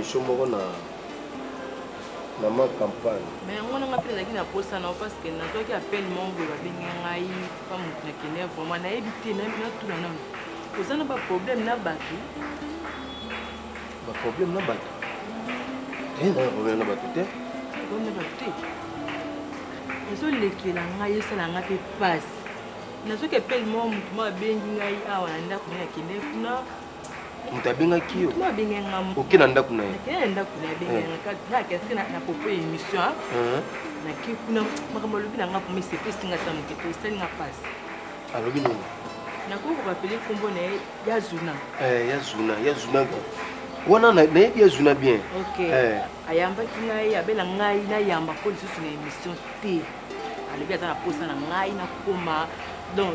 émission moko na mama campagne. Mais yango nanga mpe nazalaki na posa na yo parce que nazwaki appel moko boye babengi ngai pa moto na kende vraiment nayebi te natuna nano oza na baproblème na bato baproblème na bato te na problème na bato te problème na bato te ezolekela ngai esala ngai mpe mpasi nazwaki appel moko moto moko abengi ngai awa na ndako naye akende kuna moto abengaki yo oke na ndako na ye na ndako na ye abengaki ngai na popo ya émission nake kuna makambo alobi na ngai vraimen esepesi ngai ata moke te esali ngai mpasi alobi nini nakoki korapele nkombo na ye ya zuna eh, ya zuna ya zuna wana nayebi ya zuna bien eh. Ayambaki ngai abela ngai nayamba ko lisusu na émission te alobi aza na posa na ngai nakoma donc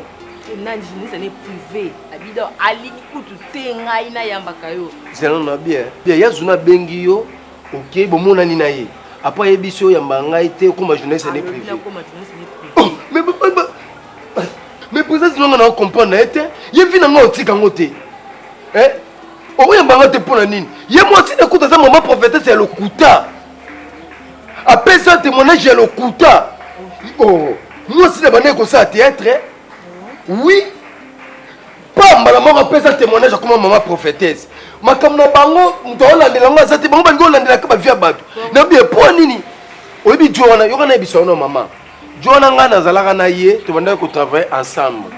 na journaliste ane privé abi donc alingi kutu te ngai nayambaka yo zela na bien bien ya zuna abengi yo okei bomonani na ye apres ayebisi yo oyamba ngai te okoma journaliste ane privé oh, mais mais président zinonga na comprendre na ye te ye vi na ngai otika yango te eh? Okoyamba nga te mpo na nini? Ye mwasi na kuta aza mama prophetesse ya lokuta. Apesa témoignage ya lokuta. Oh, mwasi na bandaki kosala théâtre. Oui. Pa mbala moko apesa témoignage akoma mama prophetesse. Makambo na bango moto aolandela yango aza te bango balingi olandelaka bavie ya bato. Na bien mpo nini? Oyebi jo wana yoka na yebisa wana mama. Jo wana ngai nazalaka na ye tobandaki kotravaille ensemble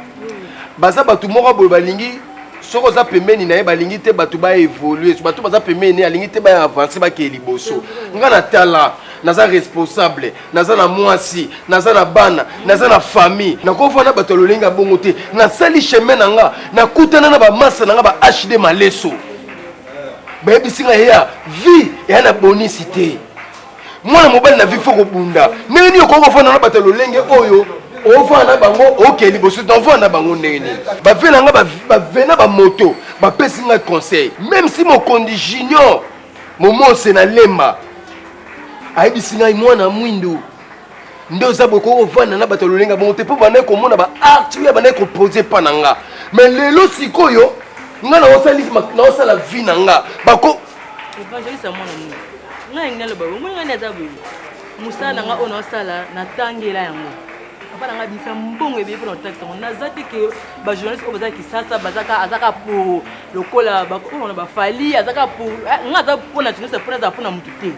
baza bato moko boye balingi soki oza pembeni na ye balingi te bato baévolue bato baza pembeni alingi te baavance bakee liboso ngai natala naza responsable naza na mwasi naza na bana naza na famille nakofanda bato ya lolenge ya bongo te nasali chemin na nga nakutana na bamasa na nga ba hd maleso bayebisi ngai ya vie eya na bonisi te mwana mobali na vie fo kobunda ndenge nini okoki kofanda na bato ya lolenge oyo ofanda na bango okei liboso te ofanda na bango ndenge nini bave na nga bave na bamoto bapesi ngai conseil meme si mokondi junior momose na lemba ayebisi ngai mwana mwindu nde oza boye koki kovanda na bato ya lolenge bongo te mpo bandaki komona ba art oyo bandaki kopose epa na nga mais lelo sikoyo nga naosala vie na nga bako evangeliste ya mwana nini ngai ngai naloba omoni ngai naza boye mosala na ngai oyo naosala natangela yango papa na ngai abimisa mbongo ebele mpona kotakisa yango naza te ke bajournaliste oyo baza kisasa bazaka azaka pour lokola bakona bafali azaka pour eh, ngai aza mpona journaliste mpona azala mpona motu te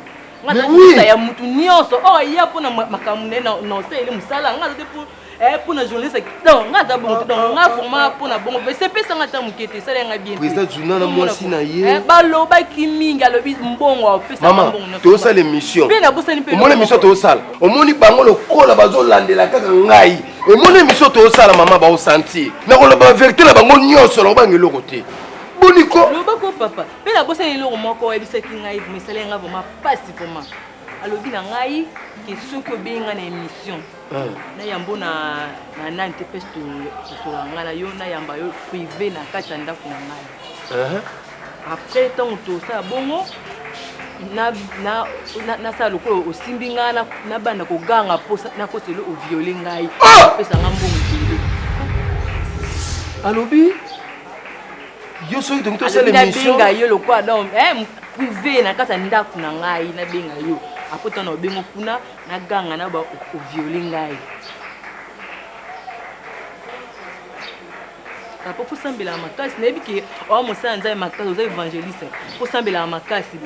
ngai aza ya motu nyonso oyo aya mpona makambo na ye na osaleli mosala ngai aza te pour Eh, mpo na journaliste donc nga aza bongo te donc nga vraiment mpo na bongo mais sepesa nga ata moke te esala yanga bien président Zuna na mwasi na ye eh, balobaki mingi alobi mbongo apesa mbongo tozosala émission mpe nabosani mpe omoni émission tozosala omoni bango lokola bazolandela kaka ngai emoni émission tozosala mama baosentir nakoloba verité na bango nyonso nakobanga eloko te boniko lobako papa mpe nabosani eloko moko oyebisaki ngai mesala yanga vraiment pasi vraiment alobi na ngai ke soki obengi ngai na émission eh. nayambo na na nani te pese tosola ngai na yo nayamba yo privé na kati ya ndako na ngai eh. après ntango tosala bongo nasala lokola osimbi ngai nabanda koganga mpo nakoselo oviole ngai ah! opesa ngai mbongo ebele alobi yo soki toki tosala émission nabenga yo lokola donc eh, privé na kati ya ndako na ngai nabenga yo apres ntango na obengo kuna naganga na ba oviole ngai papa fosambelaka makasi nayebi ke oa mosala nzambe makasi oza évangéliste fosambelaka makasi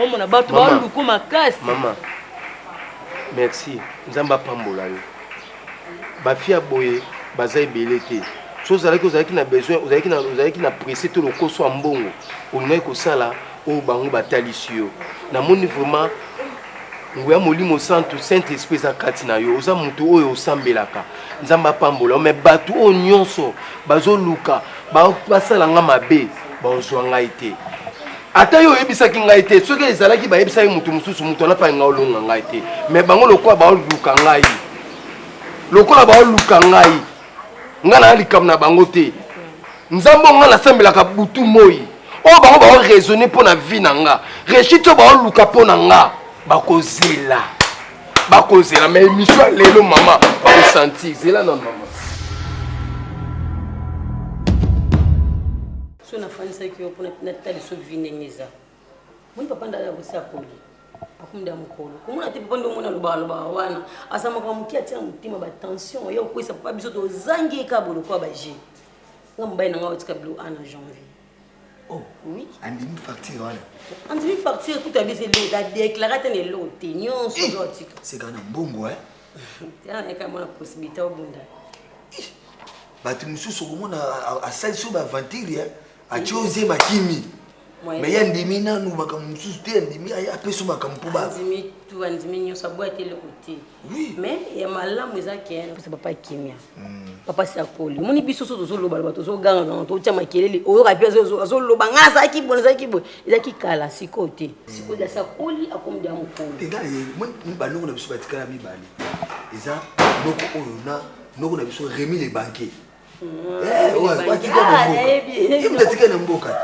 omona bato baluko makasi mama merci nzambe apambola yo bafi ya boye baza ebele te so ozalaki ozalaki na besoin ozalaki na, ozalaki na presse to lokoso ya mbongo olingaki kosala oyo bango batalisi yo namoni vraiment nguya molimo santu saint esprit eza kati na yo oza moto oyo osambelaka nzambe apambola yo me bato oyo nyonso bazoluka basala nga mabe bazwa ngai te ata yo oyebisaki ngai te soki ezalaki bayebisaki moto mosusu moto wana mpe ngai olonga ngai te me bango lokola baoluka ngai lokola baoluka ngai ngai naa likambo na bango te nzambe oyo ngai nasambelaka butu moi oyo bango baoraisonne mpo na vie na nga rechite oyo baoluka mpo na nga bakozela bakozela ma émission ya lelo mama bakosentir zela na mama so nafandisaki yo mpona nataliso vi ndenge eza. Moni papa ndala kosi akoli. Akomi da mokolo. Komona te papa nde omona alobaka alobaka wana. Asamaka moke atia na motema ba tension ya okwesa papa biso tozangi ye kaka boloko ya ba jeu. Nga mobali na nga otika bilo ana janvier. Oh, oui. Andimi facture wana. Andimi facture kuta biso eloko a déclarer te na eloko te nyonso eh, otika. C'est kana mbongo hein. Tena na kama na possibilité obunda. Bato mosusu okomona asalisi yo baaventure eh. Atie yo zemi akimi. Mais ye andimi nanu makambo mosusu te andimi apesi yo makambo mpo ba. Andimi tout andimi nyonso aboya te eloko te. Oui. Mais ya malamu eza ke pesa papa kimia. Papa si akoli. Omoni biso so tozoloba loba tozoganga ganga totya makelele oyoka mpe azoloba ngai azalaki boye nazalaki boye ezalaki kala sikoyo te. Sikoyo asi akoli akomi deya mokolo. Te ngai nayebi banoko na biso batikala mibale eza noko oyo na noko na biso Remy le banquier. Ye moto atikali na mboka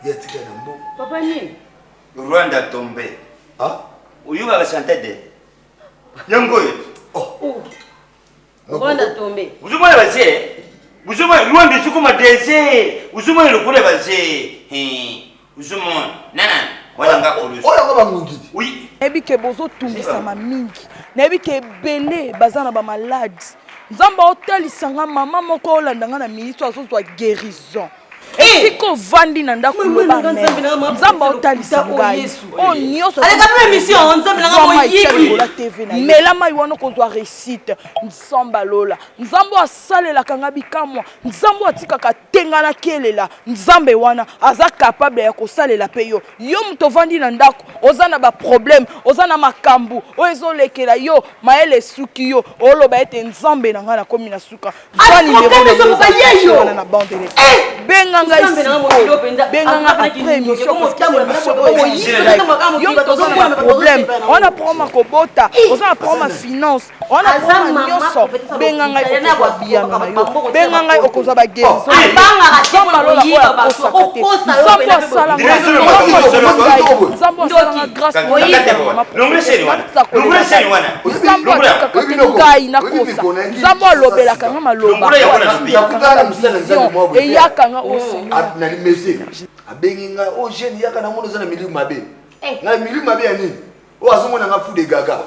ye atikali na mboka papa nini Rwanda tombe oyokaka chante de yango oyo oh. Rwanda tombe ozomona baze ozomona Rwanda ezokoma dese ozomona lokola baze ozomona nana wana nga kolusu oyo yango bangungi oui nayebi ke bozotungisama mingi nayebi ke ebele baza na bamaladi nzambe aotalisa nga mama moko olanda nga na minute azozwa guérison esika ovandi na ndako loba nzambe aotalisa ngai oyo nyonso mela mai wana okozwa réussite nzambe alola nzambe oyo asalelaka nga bikamwa nzambe oyo atikaka te nga nakelela nzambe wana aza capable ya kosalela mpe yo yo moto ovandi na ndako oza na baproblème oza na makambo oyo ezolekela yo mayele esuki yo oloba ete nzambe na ngai nakomi na suka zwa nimero wana na bande benga ngai sikoyo benga ngai après émission yo moto oza na problème wana problème ya kobota oza na problème ya finance wana problème nyonso benga ngai okozwa biyano na yo benga ngai okozwa baguérison nzambe alola oyo akosaka te nzambe asala nzambe asalanga grâce nzambe atikaka te ngai nakosa nzambe alobelaka nga maloba eyaka nga o seigneur na limese abengi ngai o jeune yaka na mona oza na milieu mabe na milieu mabe ya nini oyo azomona nga fou de gaga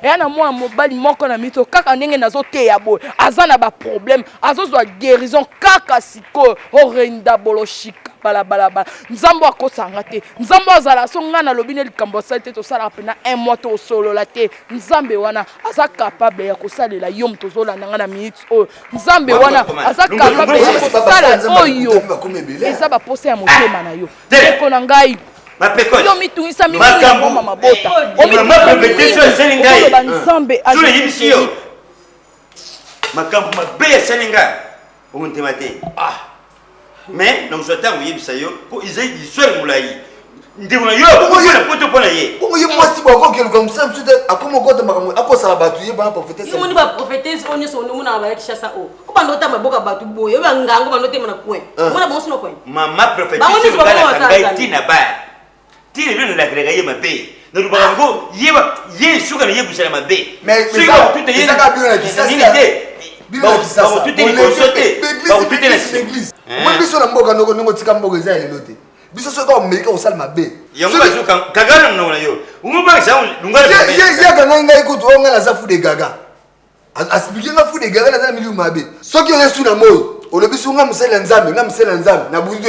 eya na mwana mobali moko na mito kaka ndenge nazoteya boye aza na baproblème azozwa guérison kaka sikoyo orenda boloshika balabalabala nzambe akosa nga te nzambe azala so ngai nalobi ne likambo asali te tosalaka mpena un mois tosolola te nzambe wana aza capable ya kosalela yo moto ozolanda ngai na minute oyo nzambe wana aza capable ya kosala oyo eza baposa ya motema na yo ndeko na ngai yo mitungisa mingi mabota omitungisa nzambe ayebisi makambo mabe asali ngai okondima te ah mais nakozwa ntango oyebisa yo mpo ezali histoire molai ndeko na yo na poto mpo na ye bongo ye mwasi bo akoki luka mosala mosusu te akoma okota makambo akosala bato ye bana prophétesse omoni ba prophétesse oyo nyonso omonaka baya Kinshasa oyo obanda otama boka bato boye oyo bangango banda otema na coin omona bango sino coin mama prophétesse ngai tina ba ti lelo nalakelaka ye mabe nalobaka yango ye suka na ye kosala mabe soki te bakotute liboso te bakotute na nsima omoni biso na mboka ndoko ndenge otika mboka eza ya lelo te biso soki omeki kosala mabe yango bazoka na monoko na yo omobakisa ye akangaki ngai kutu oyo ngai naza fou de gaga Asplike nga fou de gaga naza na milieu mabe. Soki oye su na moi olobi su nga mosali ya Nzambe, nga mosali ya Nzambe na butu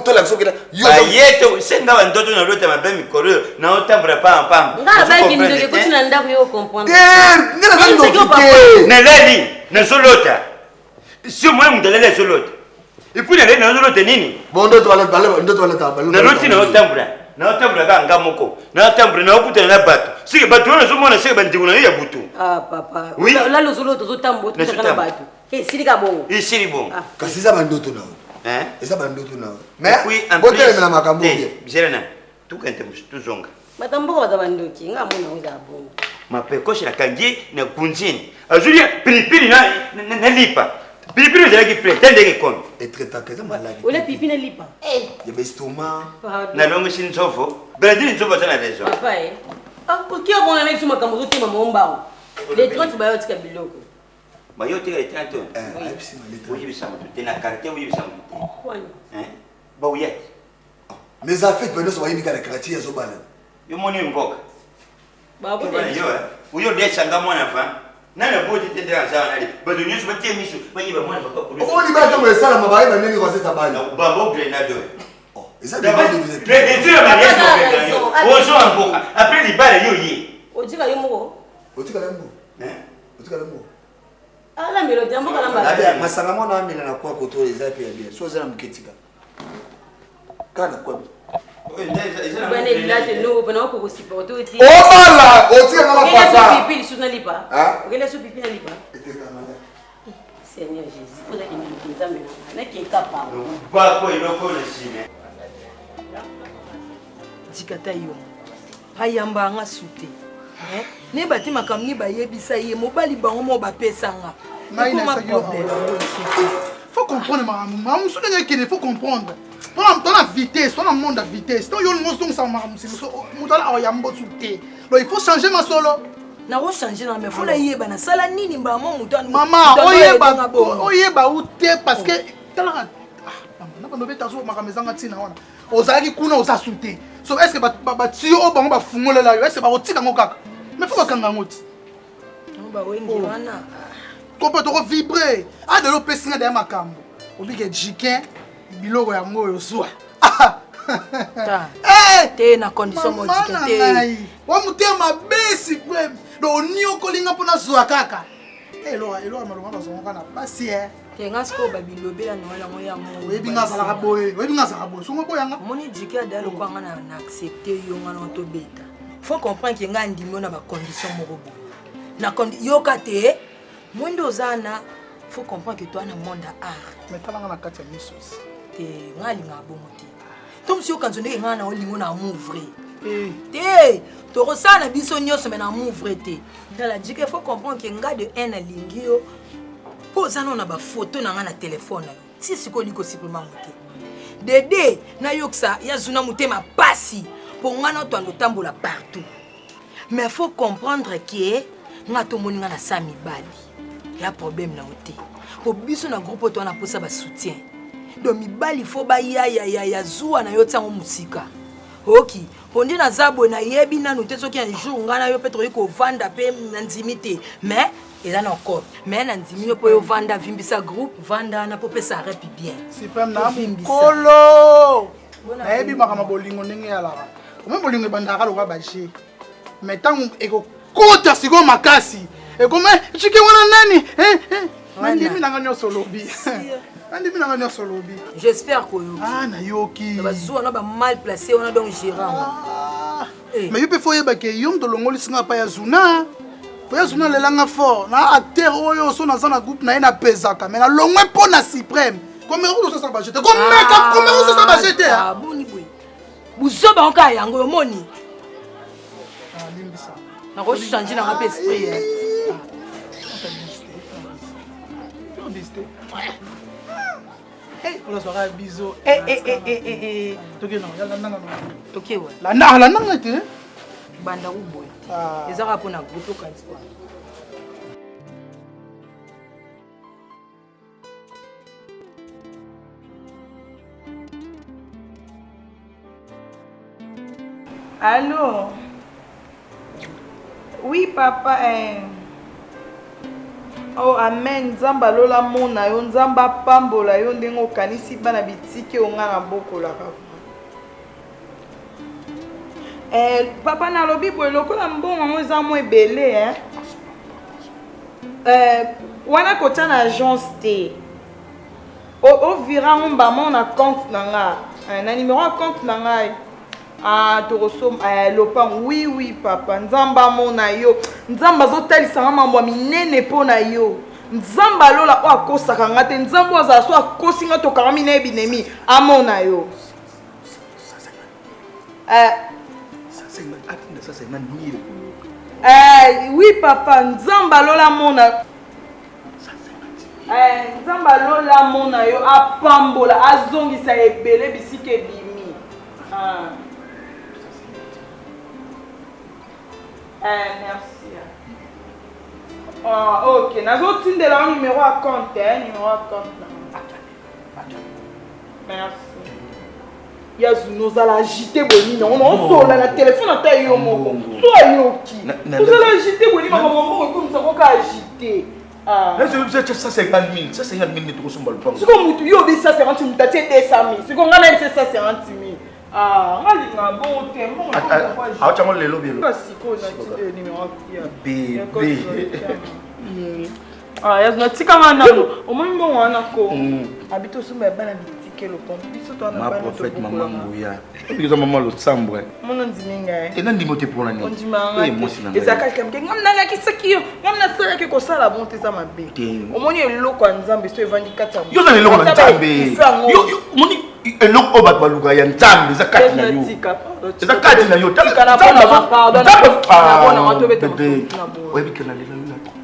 tolakisa okenda yo. Baye to senga ba ndoto na lota mabe mikolo oyo na otambola pamba pamba. Nga nabaki ndoki ekoti na ndako yo comprendre. Te nga naza ndoki te. Nalali nazolota. Si omoni moto alali azolota. Et puis nalali nazolota nini? Bon ndoto balota ndoto balota balota. Naloti na otambola. Naotambola kaka nga moko. Naotambola naokutana na bato. Seke bato wana nazomona seke bandeko na yo ya butu. Ah papa. Oui. Olali ozolota ozotambola okutana na bato. Esili ka bongo. Esili bongo. Ah. Kasi eza bandoto na yo. Hein? Eza bandoto na yo. Mais botelemela makambo bien. Zela na. Tukende tuzonga. Bato ya mboka baza bandoki. Nga mona yango ezala bongo. Mapekoshi nakangi ye na kunzini. Azulia pilipili na na lipa. Pilipili ezalaki plein te ndenge ekomi. Etraitaka eza maladi. Olia pilipili na lipa. Eh. Ya ba estomac. Nalongisi nzovo. Bernadine nzovo aza na raison. Papa eh. Ah, oki abona na biso makambo ozotema mo mbango. Les 30 bayo tika biloko. Ba yo tika le 30 oyo. Eh, ayebisi nga le 30. Oyebisa moto te na quartier oyebisa moto te. Eh? Ba oyaki. Ah, mais eza fete ba nyonso bayebi kaka na quartier azobala. Yo moni mboka. Oyo odesa nga mwana fa nani aboti te nde aza wana bato nyonso batie miso bayeba mwana papa kolo omoni bana ntango esalama bayeba ndenge kozeta bana bambo grenade oyo oh, eza ozoa mboka apres libala yo ye otika yo moko otikala yo moko otikala yo moko ala melodi ya mboka na mbala masanga mwana amela na kwa koto eza mpe ya bien so oza na moke tika kaka na kwa obala otika nga mapasa pipi lisusu na lipa okende su pipi na lipa seigneur jésus ozaki ndoki nzambe na ngai nakeka pao bako eloko na nsima jikata yo ayamba nga su te eh? nayeba te makambo nini bayebisa ye mobali bango moko bapesa nga ekoma problème faut comprendre makambo makambo mosusu ndenge ekende faut comprendre to na vitesse to na monde ya vitesse to yo olingo ozongisa makambo mosusu moto ala akoyamba osu te donc il faut changer masolo nakochange na mais fo nayeba nasala nini mbala mo moto mama oyeba oyeba u te parce que talaka ah, na bando beta zo makambo ezanga ntina wana ozalaki kuna oza su te so est ce que batiyo oyo bango bafungolela yo est ce que bakotika yango kaka mais fo bakanga yango ti kompe toko vibre adelo opesi nga daya makambo obike jikin biloko yango oyo zwa eh! te na condition mojike te wa motema mabe supreme donc oniokoli nga mpo nazwa kaka eh, eloko eloko malonga bazongoka na basi e eh. Te nga sikoyo ba bilobela na wana yango ya mo. Oyebi nga azalaka boye, oyebi nga azalaka boye. Songo boya nga. Moni jike ada lokwa nga na na accepter yo nga na to beta. Faut comprendre que nga ndimi na ba conditions moko boye. Na condi yoka te. Mwendo oza na faut comprendre que toi na monde ya art. Mais tala nga na kati ya miso. Te nga alingaka bongo te. To mosi yokanzo ndenge nga na olingo na amour vrai. Eh. Te tokosala na biso nyonso mais na amour vrai te. Tala jike faut comprendre que nga de un alingi yo. mpo oza nao na bafoto na ngai na telefone na yo ti sikoyo olingi kosiprime yango te dede nayokisa ya zuna motema pasi mpo ngai na toando otambola partout mais faut comprendre ke ngai tomoni ngai na sa mibali ya problème na yo te mpo biso na groupe oyo towana mposa basoutien donc mibali fo bayayayaya zuwa na yo tiango mosika oki mpo nde naza boye nayebi nanu te soki un jour ngai na yo mpe tokoki kovanda mpe nandimi te mais eza na cope mais nandimi yo mpo yo vanda vimbisa groupe vanda wana mpo pesa rep bien supreme na mokolo nayebi makambo bolingo ndenge eyalaka omoi bolingo ebandaka lokola baje mais ntango ekokota sikoyo makasi ekoma eh, cike wana nani eh, eh. nandimi nanga nyonso olobi nandimi nanga nyonso olobi j'espère koyoki ah nayoki bazuwa na ba mal placé wana donc gérant ah. Eh. Mais yo pe faut oyeba ke yo moto olongolisi nga pa ya Zuna. Po ya Zuna alela nga fort. Na acteur oyo so naza na groupe na ye napezaka mais nalongwe mpo na Supreme. Komeka kutu osasa ba jete. Komeka ah, komeka osasa ba jete. Ah boni boye. Buzoba ngo kaka yango omoni. Ah limbisa. Nako changer na nga pe esprit. Eh. Hey, olazwaka biso eh, eh, eh, eh, eh, eh. toke na landa nga toke wa landa ah, landa nga te banda kuboye te ah. ezaka mpo na groupe okanisi kwa Allô? Oui papa eh. Oh amen nzambe alola mona yo nzambe apambola yo ndenge okanisi bana bitike oyo ngai nabokolaka eh, papa nalobi boye lokola mbongo yango eza mwa ebele eh. Eh, wana kotya na agence te ovira yango mbama na compte na nga eh, na numero ya compte na ngai Ah, tokosomba eh, lopango oui oui papa nzambe amona yo nzambe azotalisa nga mambo ya minene mpo na yo nzambe alola oyo akosaka nga te nzambe oyo azala so akosi nga tokangami na ye binemi amona yo eh. Eh, oui papa nzambe alola amona Eh, nzambe alola amona yo apambola azongisa ebele bisika ebimi ah. Eh, merci. Ah, ok nazotindela yo numero ya compte eh, numero ya compte na merci ya zuna ozala agite boye nini yango naosola na telefone ata yo moko so ayoki ozala agite boye nini makambo mbongo ekomisa koka agite 150 000 150 000 tokosomba lopango siko mutu yo obi 150 mutu atie 200 000 siko ngai nayebisa 150 000 Ah, nga linga bongo te mbongo aotya ngo lelo bielo sikoyo natindi numero ya bebe Ah, ya natika nga nano omoni mbongo wana ko mm. abi tosomba ya bana bitike lopango biso towana ma prophète mama nguya eza mama losambo eh. mona ndimi ngai ena ndimo te mpona nini ondimanga eh, ezalaka likambo te ngam nalakisaki yo ngam nasalaki kosala bon te eza mabe omoni eloko ya nzambe so evandi kati ya yo oza na eloko na nzambe omoni eloko oyo bato balukaka ya nzambe eza kati na yo eza kati na yo oyebi ke nalela yo na trop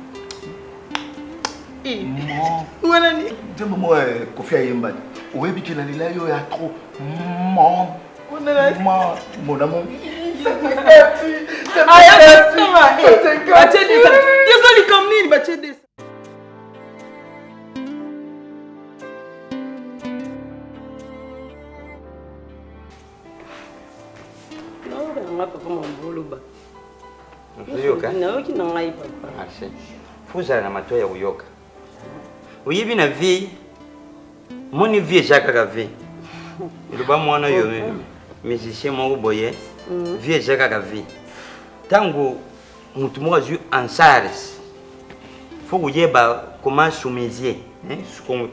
nzembo moko eh, kofi ayemba te oyebi ke nalela yo ya trop mon mon amour likambo nini batie Nayoka na ngai papa mambo oloba. Ozoyoka? Nayoki na ngai papa. Merci. Faut ozala na matoi ya koyoka. Oyebi na vie, moni vie eza kaka vie. Eloba mwana oyo musicien moko boye, mm. vie eza kaka vie. Ntango moto moko azwi en charge faut koyeba comment soumiser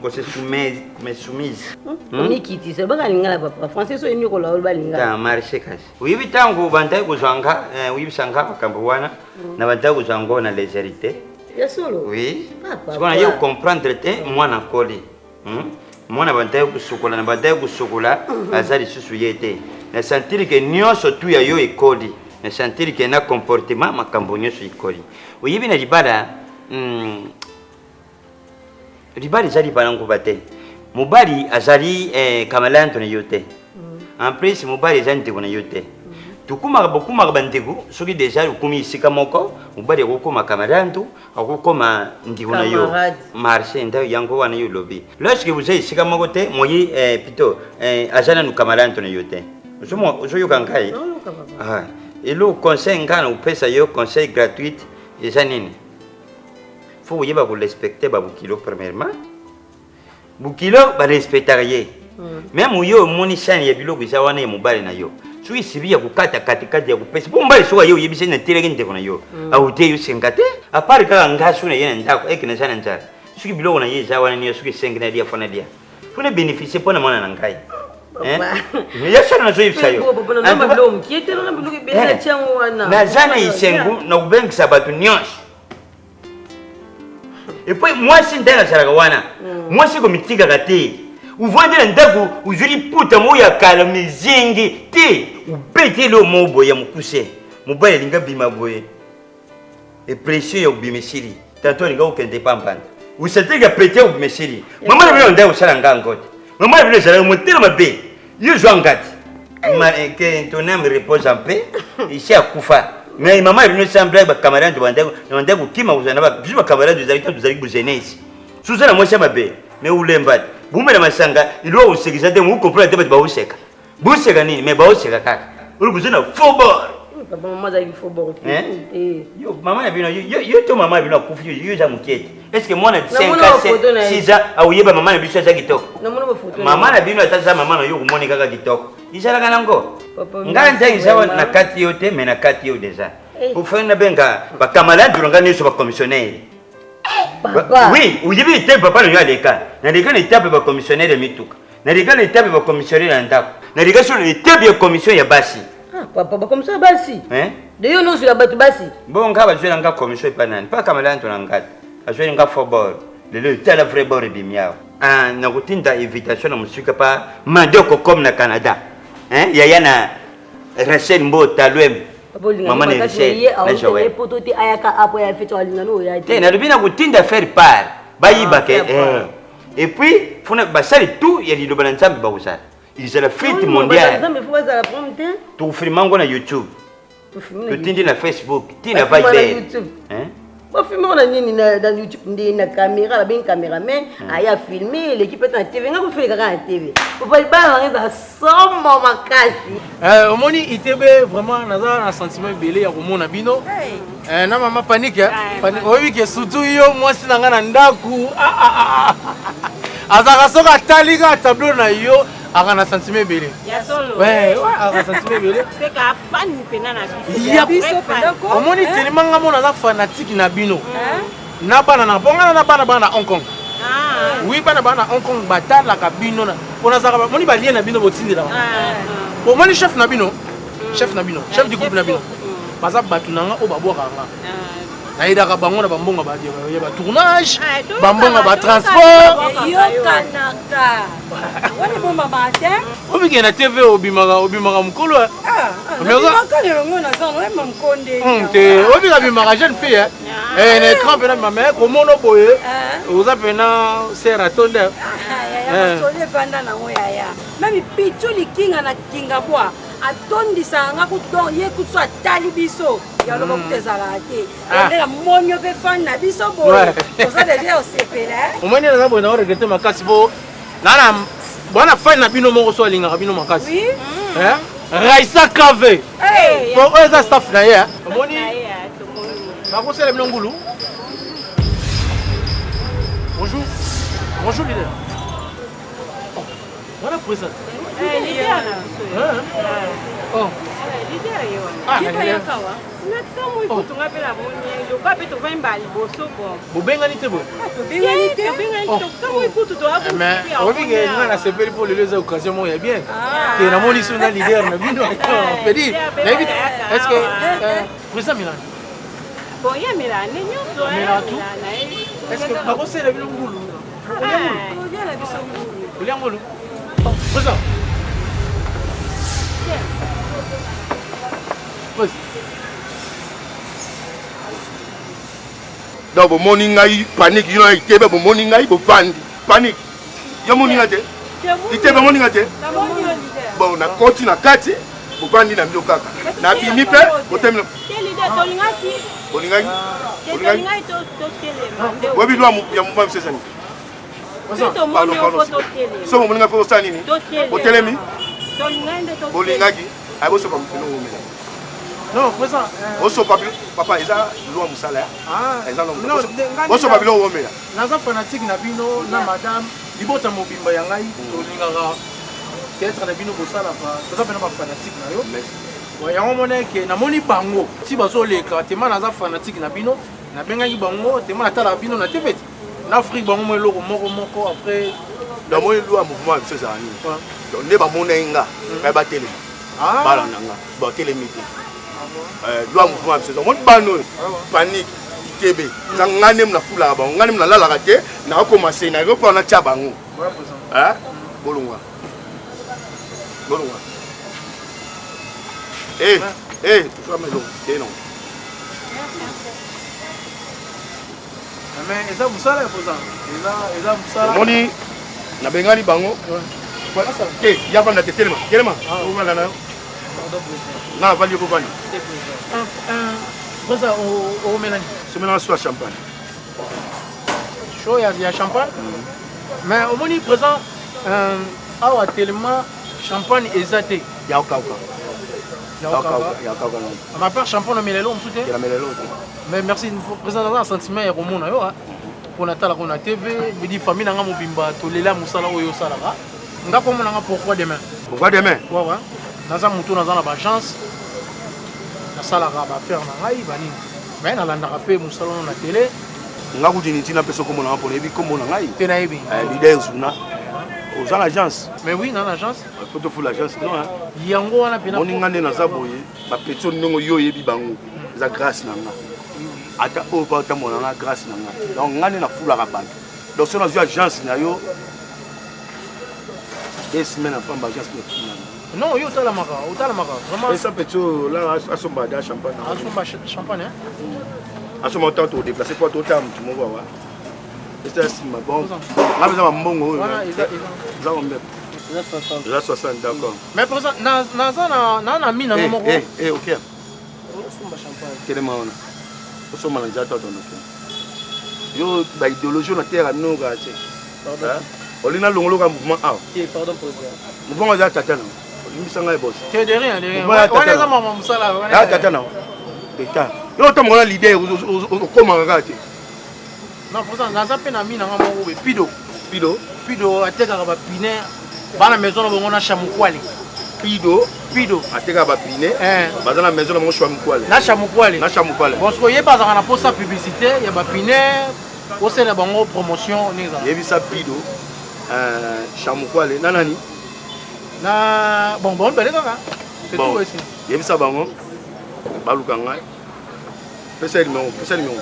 kose soumise omikitisa baka lingala papa français so oyemi koloba oloba lingala marché kasi oyebi ntango bandaki kozwa nga eh, oyebisa nga makambo wana mm. na bandaki kozwa yango na légèreté ya solo oui sikoyo naye comprendre te mwana akoli hmm? mwana bandaki kosukola na bandaki kosukola mhm. aza lisusu ye te na sentire ke nyonso tu ya yo ekoli na sentire ke na comportement makambo nyonso ekoli oyebi na libala hmm, libala eza libala nkuba te mobali azali eh, kamalanto na yo te mm. en plus mobali eza ndeko na yo te mm. tokumaka bokumaka bandeko soki deja okomi esika moko mobali akokoma kamalanto akokoma ndeko na yo marché nde yango wana yo olobi lorsque boza esika moko te moyi eh, plutôt eh, aza nanu kamalanto na yo te ozoyoka ngai ah, eloko conseil ngai na kopesa yo conseil gratuite eza nini faut koyeba korespecte babokilo premièrement bokilo barespectaka ye mm. meme yo omoni chaine ya biloko eza wana ya mobali na yo soki esibi ya kokata katikati ya kopesa mpo mobali soki aye oyebisi natelaki ndeko na yo mm. awute yo senga te apart kaka nga soki na ye na ndako eke naza na nzala soki biloko na ye eza wana niyo soki esengi na lia fo na lia fo na bénéficie mpo na mwana na ngai ya solo nazoyebisa yo naza na esengo na kobengisa bato nyonso epuis mwasi ndenge azalaka wana mm. mwasi komitikaka te ovandi na ndako ozwi liputa moko ya kala mizingi te obeti eloko moko boye ya mokuse mobali alingi abima boye epression ya kobima esili tanto alinga kokende epa mbanda osateli ya pete ya kobima esili mama na bino ndako osala nga yango te mama na bino ezalaka motema mabe yo zwa ngati eh, que ton âme repose en paix esi akufa mais mama na bino sans blague bacamarade bandaki kokima kozala na biso bacamarade ezalaki ntango tozalaki bozenesi suza na mwasi ya mabe mais olemba te bomela masanga ilwa kosekisa te mokomprendre te bato baoseka boseka nini mais baoseka kaka oyo boza na faux bord Papa, mama azalaki faux bord te. Hein? Yo mama na bino yo yo to mama na bino akufi yo yo eza mokie te. Est ce que mwana 5 ans 6 ans akoyeba mama na biso aza kitoko? Mama na bino ata aza mama na yo komoni kaka kitoko. Ezalaka nango. Ngai nzangi eza na kati yo te mais na kati yo deja. Ofai nabenga ba camarades na ngai nyonso ba commissionnaire. Papa. Oui, oyebi te papa na yo aleka. Naleka na etape ba commissionnaire ya mituka. Naleka na etape ba commissionnaire ya ndako. Naleka sur na etape ya commission ya basi. Ah, papa, ba commission ya basi. Hein? De yo nozwela bato basi. Bon nga bazwela nga commission epa nani? Pa camarade na nga. Azweli nga faux bord. Lelo etala vrai bord ebimi awa. Ah, nakotinda invitation na mosika pa Mandoko comme na Canada. Hein? Yaya na Rachel Mbo Talwem. Mama na Rachel na Joël. Poto te ayaka apo ya fete alinga no ya te. Nalobi nakotinda faire part. Bayiba ah, ke eh. Et puis funa basali tout ya liloba na Nzambe bakozala. Ezala fete mondiale. Tokofilma yango na YouTube. Totindi na Facebook, ti na Viber. Hein? Bafilme wana nini na, na YouTube nde na camera babengi cameraman hmm. aya filme eleki mpe na TV nga kofele kaka na TV papa libala nanga eza somo makasi. Eh, omoni ITB vraiment naza na sentiment ebele ya komona bino eh, na mama panique eh? Panique oyebi ke surtout yo mwasi na nga na ndaku ah, ah, ah, ah. azalaka soki atali kaka tableau na yo aka na sentiment ebele aka sentiment ebele omoni telema nga mona aza fanatique na bino na bana na mpo nga na bana bana na hong kong ah. oui bana bana na hong kong batalaka bino mpo nazalaka moni balie na bino botindelaka ah. omoni chef na bino mm. chef na bino chef du groupe na bino mm. baza bato na nga oyo babwakaka nga ah. nayedaka bango na bambongo ya batournage bambongo ya batransport eyokanaka wana ebombamaka te obikee na tv obimaka obimaka mokolo ah, ah, elongo naza mkonde hmm, te obika bimaka jeune fille eh. eh, na écran mpena bima mais komona boye eh. oza mpena ser atonde ah, evanda nango yaya meme pichu likinga na kingabwa atondisaka nga kutu donc ye kutu so atali biso ya loba kutu ezalaka te ah. nde namoni yo mpe fan na biso boye toza deja osepela eh. omoni naza boye nao regrete makasi po nana bwana fan na bino moko so alingaka bino makasi eh? raisa kave po oyo eza staff na ye eh? omoni bakosala bino ngulu bonjour bonjour leader oh, wana présente eh, leader na biso oh. leader ye wana nakamwi oh. kutu nga mpe namoni lokola mpe tovandi mbala liboso bon bobengani te boye ah, tobengani te oh. tokamwi kutu toyabike nga nasepeli mpo lelo eza occasion moko ya bien ah. ke namoni so na leader na bino pedi nayebi est ce que euh, président milani bon ye amelaka nde nyonso amelaka tout est ce que bakosela bino ngulu olia ngulu président Donc bomoni ngai panique yo na itebe bomoni ngai bovandi panique yo moni ngai te itebe omoni ngai te bon nakoti na kati bovandi na bino kaka nabimi mpe botemi bolingaki boyebi lwa ya mobali mosusu ezali so bomoni ngai mpe osala nini botelemi bolingaki ayi bosopa biloko omela non président osopa papa eza loi mosala ah. eza loi osopa biloko omela naza fanatique na bino na madame libota mobimba ya ngai tolingaka théâtre na bino bosalaka toza mpena bafanatique na yo yango mona eke namoni bango ti bazoleka tema naza fanatique na bino nabengaki bango tema natalaka bino na tv na afrique bango mwa eloko moko moko après namoni loi mouvement ya biso ezala nini donc nde bamonaki nga baye batelema ah. bala na nga batelemi te ah euh, loi mouvement ya biso omoni bana oyo panique itebe eza nga nde nafulaka bango nga nde nalalaka te nakokoma scénario mpo natya bango bolongwa bolongwa Eh, eh, te non. Mais eza mosala ya kozala eza mosala. Omoni nabengani bango te ya vanda te telema telema ah. ovanda na yo nga avandi yo kovanda Rosa omela nini? Somelanga swa champagne. Show ya, ya champagne? Mm. Mais omoni présent euh, awa tellement champagne eza te. Ya okauka. Ya okauka. Ya okauka. Ma part champagne omela eloko mosusu te? Ya mela eloko te. Mais merci président naza na sentiment ya komona yo mpo natalaka na TV bidi famille na nga mobimba tolela mosala oyo osalaka nga komona nga pourquoi demain pourquoi demain ouais, ouais. naza moto naza na baagence nasalaka baaffaire na ngai banini mais nalandaka mpe mosala ono na tele nga kutu ni ntina mpe soki omona nga mpo nayebi nkombo na ngai te nayebi eh, leader zuna oza na agence mais oui na na agence faut tofula agence non yango wana mpena moni nga nde naza boye bapeti oyo ndenge yo oyebi bango eza grâce na nga ata oyo mpe otambola na nga grâce na nga donc nga nde nafulaka bato donc soki nazwi agence na yo deux semaines na pamba agence nefula non yo otalamaka otalamaka vraiment esa petit oyo la asomba da champagne asomba champagne hein asomba ntango todeplace mpo totala motu moko awa eza nsima bon nga mpenza bambongo oyo eza combien eza 60 d'accord mais président naza na na mi nango moko eh, eh, ok osomba champagne telema wana. Osomba na nzela to atondo. Yo ba idéologie na terre no ka te. Olingi nalongoloka mouvement awa. Te pardon président. Mouvement eza tata na. Olimbisa ngai boss. Te de rien de rien. Wana eza mama musala. Ya tata na. Eta. Yo otambola na leader okomaka kaka te. Non président naza mpe na mi na nga moko boye pido. Pido. Pido atekaka ba pine bana maison na bango na Chamukwale. Pido. Pido. Atekaka ba pine. Eh. Baza na maison na bango Chamukwale. Na Chamukwale. Na Chamukwale. Bon sikoyo ye mpe azalaka na posa publicité ya ba pine osala bango promotion ndenge ezala. Yebisa Pido euh, Chamukwale na nani? Na bon bon bele kaka. C'est bon, tout aussi. Yebisa bango baluka ngai. Pesa numéro, pesa numéro.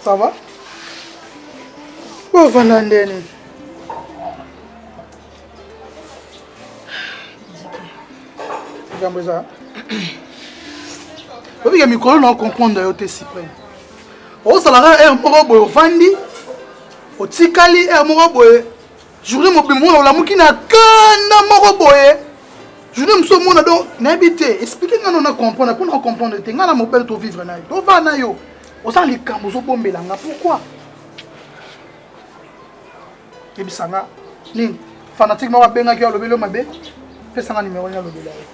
Ça va? Ovanda ndeni? Likambo eza obike mikolo na ocomprendre yo te cyprien ozalaka heure moko boye ovandi otikali heure moko boye journée mobimba mona olamuki na kanda moko boye journée mosusu omona donc nayebi te explike ngai nona comprendre mpo na comprendre te ngai na mobele tovivre na yo tovaa na yo oza na likambo ozobombela nga pourquoi yebisa nga nini fanatique moko abengaki yo alobeli yo mabe pesa nga nimero nini alobela yo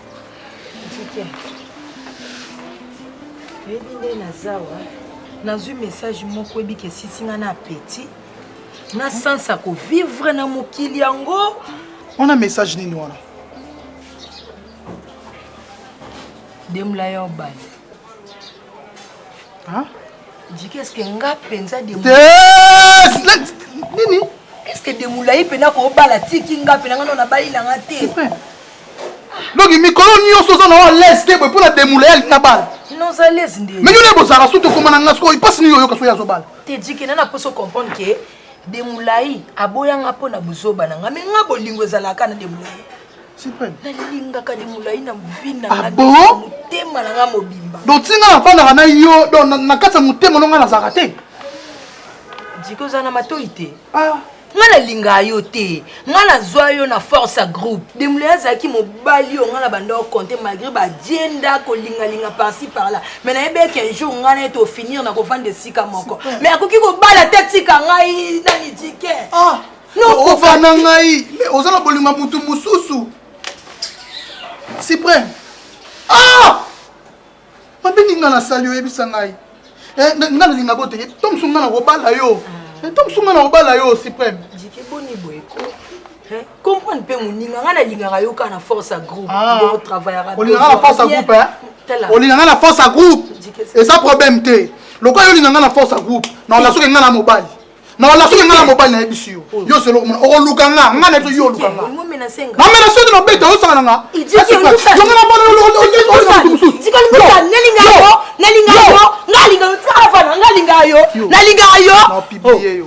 oyebi nde nazawa nazwi message moko ebiki esisi nga na appetit na sens ya kovivre na mokili yango wana message nini wana demla ya obali jiki eske nga mpenza nini eske demulai mpena kobala tiki nga mpena nga no nabali na nga te donc mikolo nyonso oza na alaise te boye mpo na demulai alinga bala noza alaise nde mais yo nde bozalaka soki tokoma na nga sikoyo mpasi nini oyoka soki azobala te jiki na na mposa ocomprendre ke demulai aboya nga mpo na buzoba na nga me nga bolingo ezalaka na demulai nalingaka demulai na vi na nga ah bon? motema na nga mobimba donc ti nga nafandaka na yo donc na kati ya motema no nga nazalaka te jiki ozala na matoi te ah. nga nalingaka yo te nga nazwa yo na force ya groupe demule azalaki mobali oyo nga na banda okonte malgré badienda kolingalinga parci par là mais nayebeki un jour nga na ye tofinir na kovanda esika moko mais akoki kobala te tika ngai nani dike ah, ovanda ngai mais oza na bolingo ya motu mosusu cyprien ah! mabe nini nga nasali oyebisa ngai eh, nga nalinga bote to mosusu nga nakobala yo ah. eh, to mosusu nga nakobala yo supreme jike boni boye ko eh, comprendre mpe moninga nga nalingaka yo kaka na force ya groupe ah. travaillaka olingaka na force ya groupe olingaka na force ya groupe eza problème te lokola yo olingaka na force ya groupe naola soki nga na mobali na wala soki nga na mobali nayebisi yo oh. yo selo komona okoluka nga nga na biso yo oluka nga namena soki nobeta osaka na nga yonga na bana olinga motu mosusu nalingaka yo naopiblie yo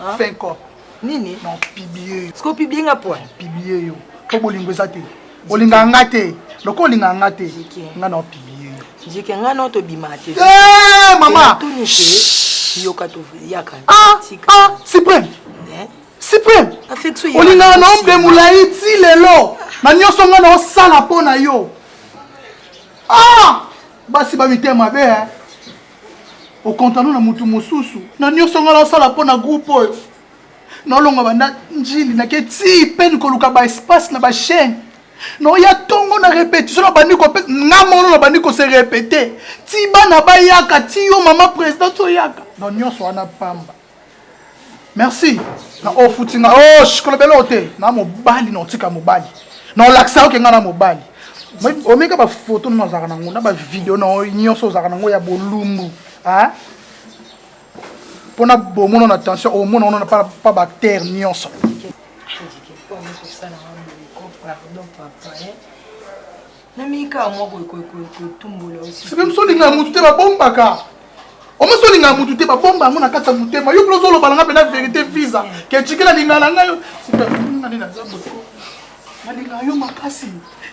oh. fin cop nini naopiblie yo siko opiblie nga pwa piblie yo po bolingo eza te olingaka nga te lokola olingaka nga te nga na opiblie yo jike nga no tobima te eh, mama yoka toyaka ah, ah, supreme eh? supreme olingaka na ombe molai ti lelo na nyonso nga na osala mpo na yo ah basi bamitema mabe eh? okontano na motu mosusu na nyonso nga na osala mpo na groupe oyo naolongwa banda njili nake ti pene koluka baespace na bachaîne naoya ntongo na répétition nabandi kopesa nga mono nabandi kose répéte ti bana bayaka ti yo mama président toyaka donc nyonso wana pamba merci na ofuti nga o oh, kolobela oyo te na mobali na otika mobali na olakisa yoke nga na mobali omeka bafoto nano azalaka nango na bavideo na nyonso ozalaka nango ya bolumbu mpo na bomona na tension omona wana pa bactère nyonso. Namiki kaka mwa kotumbola osi. Sebe mosu olingaka motu te babombaka. Omosi olingaka motu te babomba yango na kati ya motema. Yo mpe ozoloba na nga mpenza verite visa. Ke chike nalingaka na ngai yo. Sika nga nde naza boye. Nalingaka yo makasi.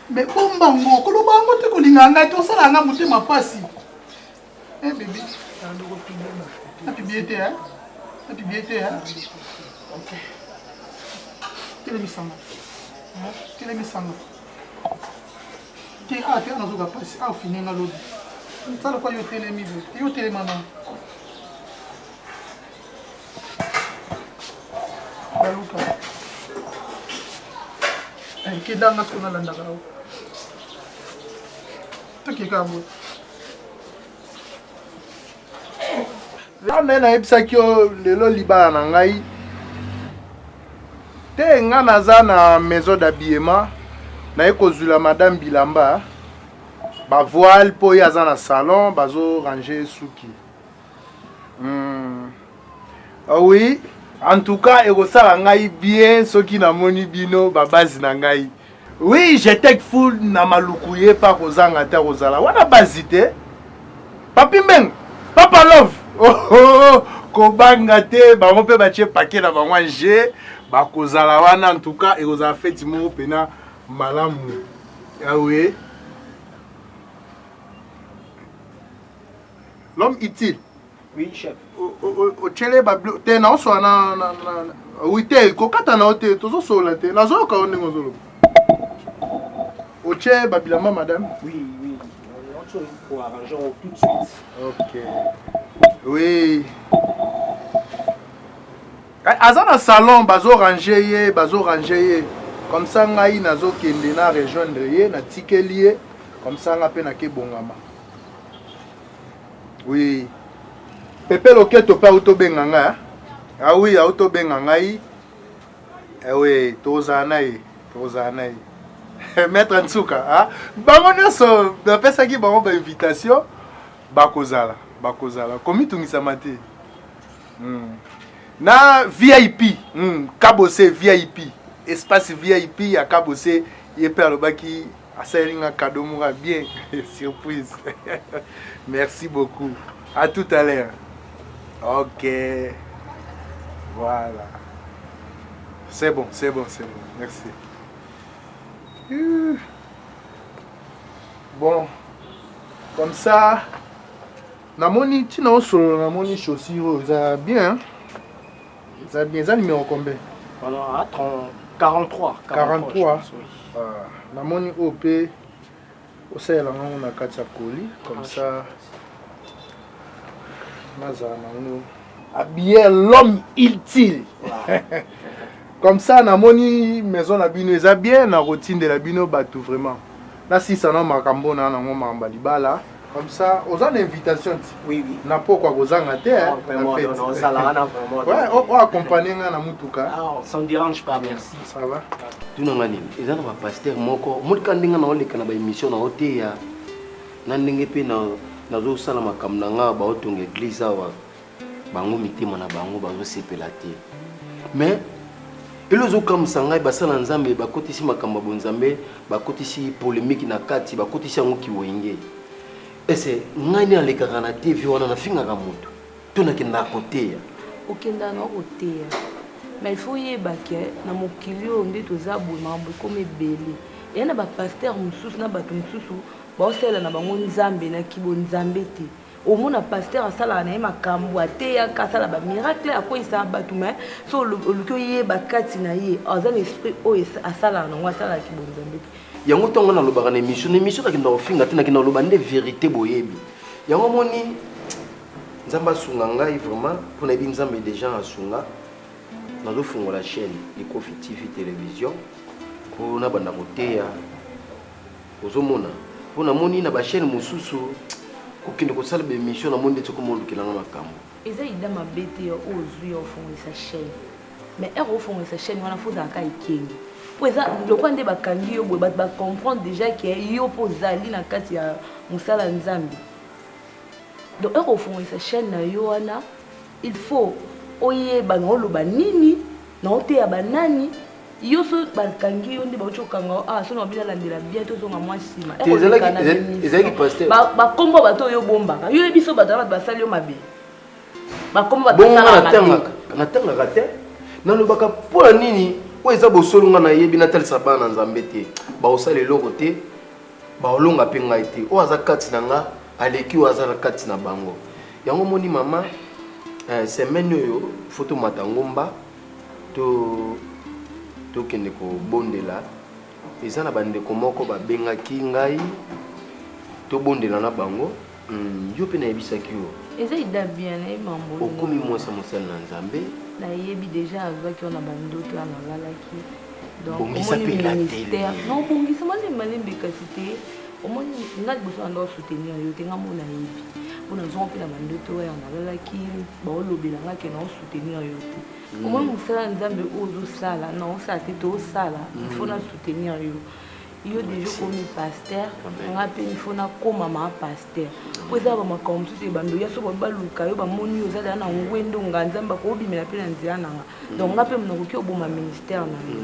Mais bomba yango, koloba yango te kolingaka ngai te osalaka ngai motema mpasi. Eh bébé. Na publier te hein. Na publier te hein. OK. Telemisa nga. Telemisa nga. Te ah te nazoka pasi. Ah ofini nga lobi. Sala kwa yo telemi boye. Yo telema na. Baluka. Eh, kenda nga sikoyo nalandaka yo. Tokeka boye. Nde nayebisaki yo lelo libala na ngai te nga naza na maison d'habillement naye kozwila madame bilamba bavoile mpo ye aza na salon bazo range suki mm. Ah oui en tout cas ekosala ngai bien soki namoni bino babase na ngai oui j'étais full na maluku ye pa kozanga te akozala wana base te papi mbeng papa love oh, oh, oh. kobanga te bango mpe batie pake na bango ange bakozala wana en tout cas ekozala feti moko mpena malamu awe ah l'homme utile Oui, chef. Otyele ba te naoswa na na na oui te kokata na yo te tozosolola te nazoyoka yo ndenge ozoloba otye babilamba madame oui oui on arranger tout de suite ok oui eh, aza na salon bazo range ye bazo range ye comme ça ngai nazokende na rejoindre ye natikeli ye comme ça nga mpe nakebongama Oui. Pepe Loketo pe auto benga ngai. Hein? Ah oui, auto benga ngai. Eh oui, tozala na ye, tozala na ye. Maître Nsuka, ah? Bango nyonso napesaki bango ba invitation bakozala, bakozala. Komitungisama te. Hmm. Na VIP, hmm, Kabose VIP, espace VIP ya Kabose, ye pe alobaki asaleli nga cadeau moko ya bien surprise merci beaucoup à tout à l'heure ok voilà c'est bon c'est bon c'est bon merci bon comme ça namoni ntina osolola namoni chaussure oyo eza bien Eza bien, eza numéro combien? Voilà, 30, 43. 43. 43. Oui. Ah, namoni oyo mpe osalela ngango na kati ya colis comme ça nazala nango habiller l'homme utile comme ça namoni maison na bino eza bien nakotindela bino bato vraiment nasisa na makambo na nango makambo ya libala Comme ça, oza na invitation ti. Oui, oui. Na pokwa kozanga te. Ah, vraiment, non, non, ozala wana vraiment. Ouais, o, o accompagner nga na mutuka. Ah, ça ne dérange pas, merci. Ça va. Tuna nga nini? Eza na ba pasteur moko, omoni ka ndenge na oleka na ba émission na oteya na ndenge pe na nazosala makambo na nga baotonga église awa bango mitema na bango bazosepela te mais elo ezokamwisa ngai basala nzambe bakotisi makambo ya bonzambe bakotisi polemike na kati bakotisi yango kiwenge ese ngai nde nalekaka na tv wana nafingaka moto to nakendaka koteya okendaka na koteya mais il faut oyeba ke na mokili oyo nde toza boye makambo ekoma ebele eya na bapaster mosusu na bato mosusu baosalela na bango nzambe na kibonzambe te Omona pasteur asalaka na ye makambu ateyaka asala ba miracle akweyisaka batu mais so oluki oyeba kati na ye aza na esprit oyo asalaka nango asalaka kibonzambe te. Yango ntango nga nalobaka na emission na emission nakenda kofinga te nakenda koloba nde verite boyebi yango omoni nzambe asunga ngai vraiment mpo nayebi nzambe deja asunga nazofungola chaîne likofi tv television mpo nabanda koteya Ozo mona? Po na moni na ba chaine mususu kokende kosala ba emission na moni ndeti okoma olukela nga makambo. Eza idee mabe te oyo ozui ya ofongolisa chaine mais heure ofongolisa chaine wana faut ozala kaka ekenge po eza lokola nde bakangi yo boye bato ba comprendre déjà ke yo mpo ozali na kati ya mosala ya nzambe donc heure ofongolisa chaine na yo wana il faut oyeba na oloba nini na oteya banani. Yo so bakangi yo nde bauti kokanga yo awa, so na bino alandela bien tozonga mwa nsima. Te, ezalaki pasteur. Bakombo bato oyo obombaka. Yo yebi so bato wana bato basali yo mabe. Bakombo bato Bongo nga basalaka mabe. natangaka, natangaka te. Nalobaka mpo na nini oyo eza bosolo nga nayebi natalisa bana na Nzambe te. Bakosala eloko te, bakolonga mpe ngai te. Oyo aza kati na nga aleki oyo aza na kati na bango. Yango omoni mama, eh, semaine oyo faut tomata ngomba to tokende kobondela. Eza na bandeko moko babengaki ngai tobondela na bango. Yo mpe nayebisaki yo. Eza ida bien, nayebi mambo. Okomi mwasi ya mosali na Nzambe. Nayebi deja azwaki wana bandoto wana nalalaki. Donc Bongisa omoni mpe elateli. ministère. Non, bongisa malembe malembe kasi te. Omoni nga liboso na ndako soutenir yo te nga mona nayebi. Mpo nazonga mpe na bandoto oyo nalalaki baolobela nga ke nao soutenir yo te. Omoni mosala ya Nzambe oyo ozosala, na osala te tosala, il faut na soutenir yo. Yo deja okomi pasteur, nga mpe il faut nakoma ma pasteur. Po eza ba makambo mosusu ebando ya soki baluka yo bamoni yo oza deja na ngwendo nga Nzambe akobimela mpe na nzela na nga. Donc nga mpe nakoki oboma ministère na yo.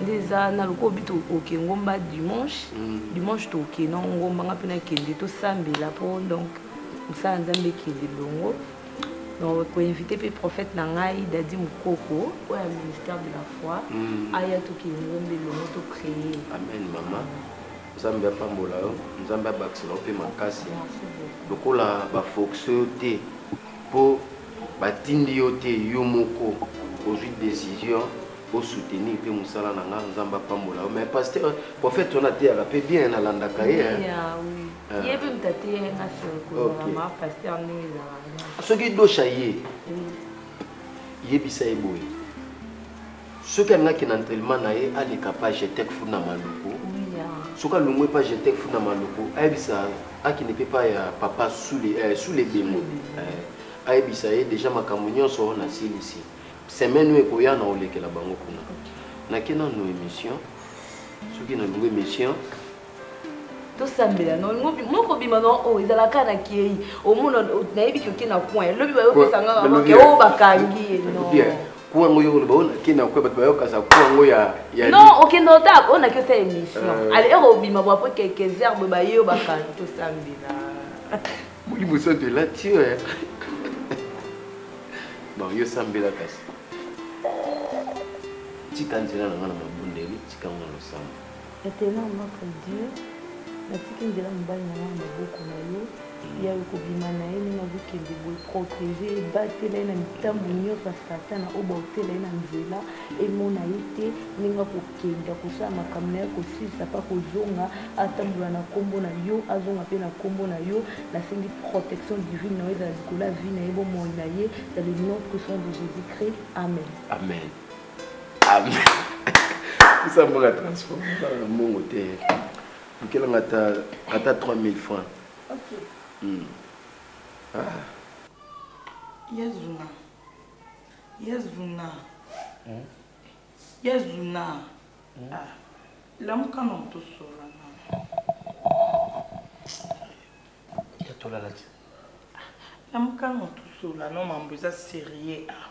Nde eza na lokola obi toke ngomba dimanche, dimanche toke na ngomba nga mpe nakende tosambela po donc mosala Nzambe ekende bongo. Donc ko inviter pe prophète na ngai Dadi Mukoko oyo ya ministère de la foi aya tokende ngomba elongo to prier. Amen mama. Nzambe apambola yo, Nzambe abakisela yo pe makasi. Lokola ba force yo te po batindi yo te yo moko ozwi décision o soutenir pe mosala na nga, Nzambe apambola yo. Mais pasteur prophète wana ateyaka pe bien, nalandaka ye. Oui, ah, oui. Ye pe moto ateya nga sur kozala ma pasteur ndenge ezalaka. Soki dosha ye, yebisa ye boye. Soki alingaki na entraînement na ye aleka pa Jetec Fou na Maluku. Soki alongwe pa Jetec Fou na Maluku, ayebisa akende pe pa ya papa Sule Sule Bengo. Ayebisa ye déjà makambo nyonso nasilisi. Semaine oyo ekoya na olekela bango kuna. Nake nanu émission. Soki nalongwe émission tosambela no moko bima no oyo ezalaka na kei omona nayebi ke oke na coin lobi bayopesa nga kaka ke oyo bakangi ye non coin yango yo oloba oyo nake na coin bato bayokasa coin yango ya non okende ota oyo nake osala émission ale ero obima bo apres quelques heures boye baye oyo bakangi tosambela molimo santo elati yo bon yo sambela kasi tika nzela na nga na mabondeli tika nga na losambo. Eternel notre Dieu, natiki nzela mobali na nga na maboko na yo, Yawe kobima na ye ndenge azokende boye, protege ye, batela ye na mitambo nyonso ya satana oyo baotela ye na nzela, emona ye te ndenge akokende, akosala makambo na ye, akosilisa mpe akozonga, atambola na nkombo na yo, azonga mpe na nkombo na yo. Nasengi protection divine na yo ezala likolo ya vie na ye, bomoi na ye, dans le nom puissant de Jésus-Christ, amen. Amen. Amen. Pesa mbongo ya transport, na mbongo te. Lukela nga ata ata 3000 francs. Ok. Ah. Yazuna. Yazuna. Yazuna. Ah. Lamuka na tosola na. Ya tolala ti. Lamuka na tosola no mambo eza sérieux ah.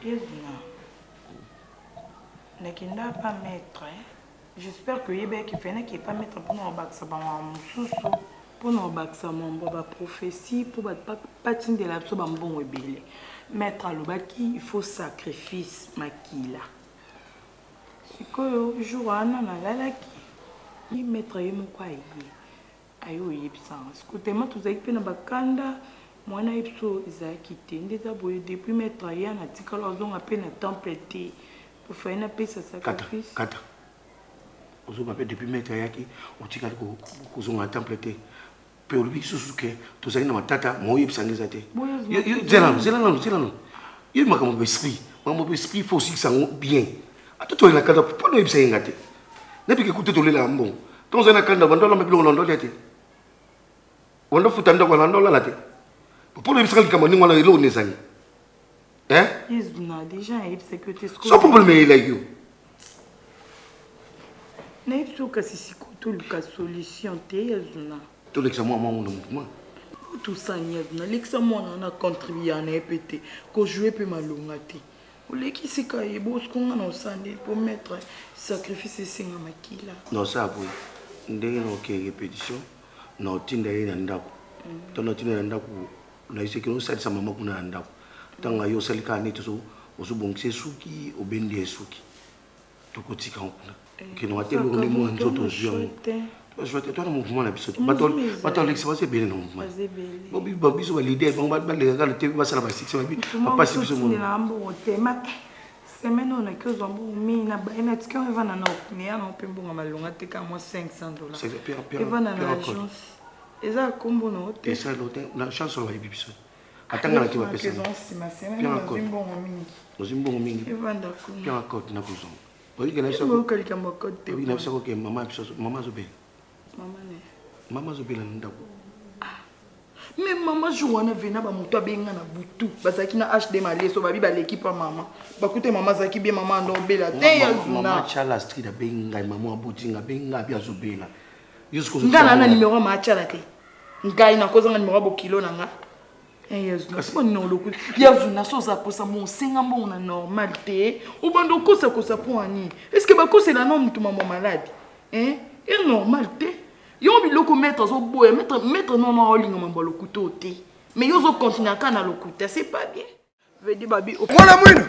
Ezuna nakenda pa maître j'espère que oyebaki fenaki epa maître mpona kobakisa bamakambo mosusu mpona kobakisa mambo ya baprophétie mpo bato batindela biso bambongo ebele maître alobaki il faut sacrifice makila Sikoyo jour wana nalalaki maître ye moko aye aye oyebisa nga sikoyo tellement tozalaki mpe na bakanda mwana ye biso ezalaki te nde eza boye depuis maître aya natikala azonga mpe na temple te po faye napesa sacrifice kata ozonga mpe depuis maître ayaki otikali kozonga na temple te mpe olobi lisusu ke tozali na matata ma oyebisa nga eza te zela nanu zela nanu zela nanu yo makambo ya esprit makambo ya esprit faut osikisa yango bien ata tozali na kanda mpo na oyebisa ye nga te nayebi ke kutu tolelaka mbongo ntango ozali na kanda bando olamba biloko na ndolia te bando ofuta ndako na ndolala te mpo na oyebisaka likambo ndenge wana eloko nini ezangi Hein? So problème eyelaki yo. Nayebi so kasi sikoyo toluka solution te ya zuna. Tolekisa mwa mwa na mouvement. Otusani ya nalekisa mwana wana contribuer na ye mpe te kojoue mpe malonga te olekisi ka ye bosiko nga na osande mpo mettre sacrifice esenga makila. Nosala boye ndenge na oke repetition na otinda ye na ndako ntango natinda na ndako nayeseki osalisa mama kuna na ndako ntango aye osali kaka neti ozobongisa ye suki obendi ye suki tokotika yango kuna okendaka te eloko nde mwa nzoto ozwi yango tozwa te towana mouvement na biso bato alekisa baza ebele na mouvement biso balider bango baleka kaka te basala basuccès babi bapasi biso mbongo te semaine oyo naki ozwa mbongo mingi na baye na tiki evanda na neya na mpe mbongo malonga te kaka mwa 500 dollars evanda na agence eza nkombo na yo te na chance oyo bayebi biso atanga na te bapesa ozwi mbongo mingi pianga cote nakozonga oyiki na biso koke mama mama azobela mama azobela na ndako ah. me mama jour wana vena bamoto abenga na butu bazalaki na hd maleso babi baleki pa mama bakute mama azalaki bien mama ando obela te ya zuna chala street abengi ngai mama aboti ngai abengi ngai abi azobela nga na na numero ya maachala te ngai nakozanga numero ya bokilo na nga yazuna so oza kosa mbongo osenga mbongo na normal te obanda okosakosa mpo ya nini estce bakosela na motu mama maladi e normal te yo biloko maître azoboya maître nono aolinga mambo ya lokuta oyo te mais yo ozokontinue kaka na lokuta c'est pas bien mwana mwino.